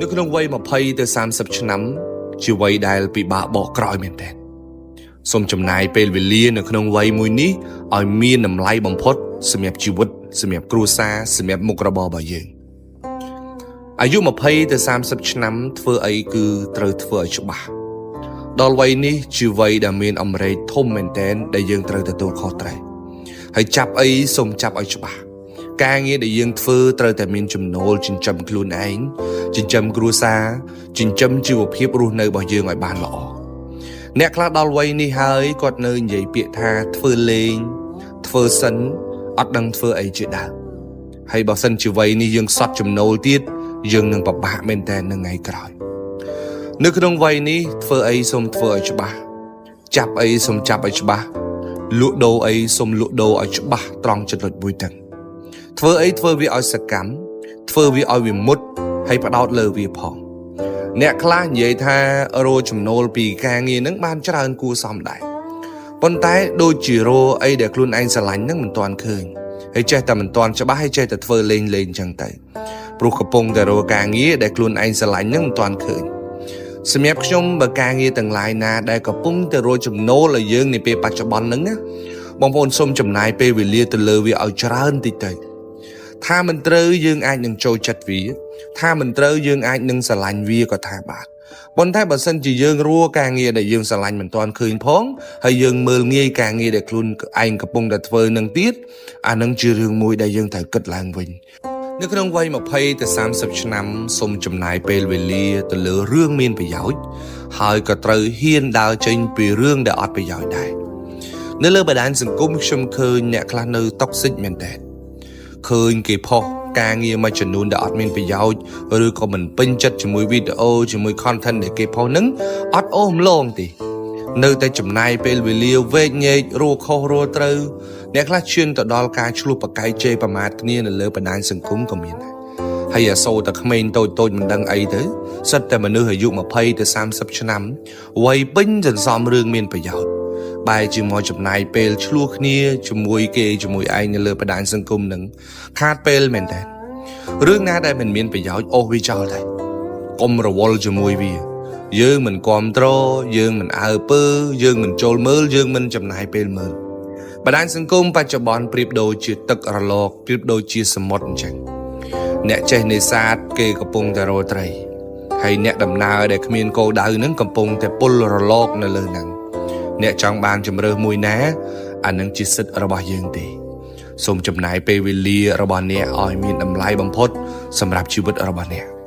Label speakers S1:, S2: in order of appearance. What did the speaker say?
S1: នៅក្នុងវ័យ20ទៅ30ឆ្នាំជាវ័យដែលពិបាកបកក្រោយមែនទែនសូមចំណាយពេលវេលានៅក្នុងវ័យមួយនេះឲ្យមានតម្លៃបំផុតសម្រាប់ជីវិតសម្រាប់គ្រួសារសម្រាប់មុខរបររបស់យើងអាយុ20ទៅ30ឆ្នាំធ្វើអីគឺត្រូវធ្វើឲ្យច្បាស់ដល់វ័យនេះជាវ័យដែលមានអម្រែកធំមែនទែនដែលយើងត្រូវទទួលខុសត្រូវហើយចាប់អីសូមចាប់ឲ្យច្បាស់ការងារដែលយើងធ្វើត្រូវតែមានចំណូលចិញ្ចឹមខ្លួនឯងចិញ្ចឹមគ្រួសារចិញ្ចឹមជីវភាពរស់នៅរបស់យើងឲ្យបានល្អអ្នកខ្លះដល់វ័យនេះហើយគាត់នៅនិយាយពាក្យថាធ្វើលេងធ្វើសិនអត់ដឹងធ្វើអីជាដើមហើយបើសិនជាវ័យនេះយើងសត់ចំណូលទៀតយើងនឹងពិបាកមែនតើនៅថ្ងៃក្រោយនៅក្នុងវ័យនេះធ្វើអីសូមធ្វើឲ្យច្បាស់ចាប់អីសូមចាប់ឲ្យច្បាស់លក់ដូរអីសូមលក់ដូរឲ្យច្បាស់ត្រង់ចំណុចមួយទាំងធ្វើអីធ្វើវាឲ្យសកម្មធ្វើវាឲ្យវាមុតហើយផ្ដោតលើវាផងអ្នកខ្លះនិយាយថារកចំណូលពីការងារនឹងបានច្រើនគួរសមដែរប៉ុន្តែដូចជារកអីដែលខ្លួនឯងស្រឡាញ់នឹងមិនទាន់ឃើញហើយចេះតែមិនទាន់ច្បាស់ហើយចេះតែធ្វើលេងលេងចឹងទៅព្រោះកំពុងតែរកការងារដែលខ្លួនឯងស្រឡាញ់នឹងមិនទាន់ឃើញសម្រាប់ខ្ញុំបើការងារទាំងឡាយណាដែលកំពុងតែរកចំណូលឲ្យយើងនាពេលបច្ចុប្បន្នហ្នឹងណាបងប្អូនសូមចំណាយពេលវេលាទៅលើវាឲ្យច្រើនតិចទៅថាមិនត្រូវយើងអាចនឹងចូលចិត្តវាថាមិនត្រូវយើងអាចនឹងស្រឡាញ់វាក៏ថាបានប៉ុន្តែបើសិនជាយើងរកការងារដែលយើងស្រឡាញ់មិនទាន់ឃើញផងហើយយើងមើលងាយការងារដែលខ្លួនឯងកំពុងតែធ្វើនឹងទៀតអានឹងជារឿងមួយដែលយើងត្រូវគិតឡើងវិញនៅក្នុងវ័យ20ទៅ30ឆ្នាំសូមចំណាយពេលវេលាទៅលើរឿងមានប្រយោជន៍ហើយក៏ត្រូវហ៊ានដើរចេញពីរឿងដែលអត់ប្រយោជន៍ដែរនៅលើបណ្ដាញសង្គមខ្ញុំឃើញអ្នកខ្លះនៅtoxic មែនតើឃើញគេផុសការងារមួយចំនួនដែលអត់មានប្រយោជន៍ឬក៏មិនពេញចិត្តជាមួយវីដេអូជាមួយ content ដែលគេផុសហ្នឹងអត់អូសម្លងទេនៅតែចំណាយពេលវេលាវែកញែករកខុសរកត្រូវអ្នកខ្លះឈានទៅដល់ការឆ្លោះប្រកែកជេរប្រមាថគ្នានៅលើបណ្ដាញសង្គមក៏មានដែរហើយអាសូរតែក្មេងតូចតូចមិនដឹងអីទៅសិតតែមនុស្សអាយុ20ទៅ30ឆ្នាំវ័យពេញសន្សំរឿងមានប្រយោជន៍បែរជាមកចំណាយពេលឆ្លោះគ្នាជាមួយគេជាមួយឯងនៅលើបណ្ដាញសង្គមនឹងខាតពេលមែនតើរឿងណាដែលមិនមានប្រយោជន៍អូសវាចោលដែរកុំរវល់ជាមួយវាយើងមិនគ្រប់ត្រយើងមិនអើពើយើងមិនចូលមើលយើងមិនចំណាយពេលមើលបណ្ដាញសង្គមបច្ចុប្បន្នប្រៀបដូចជាទឹករលកប្រៀបដូចជាសមុទ្រអញ្ចឹងអ្នកចេះនេសាទគេកំពុងតែរកត្រីហើយអ្នកដំណើរដែលគ្មានគោលដៅនឹងកំពុងតែពុលរលកនៅលើហ្នឹងអ្នកចង់បានជំរើសមួយណាអានឹងជាសិទ្ធិរបស់យើងទេសូមចំណាយពេលវេលារបស់អ្នកឲ្យមានតម្លៃបំផុតសម្រាប់ជីវិតរបស់អ្នក។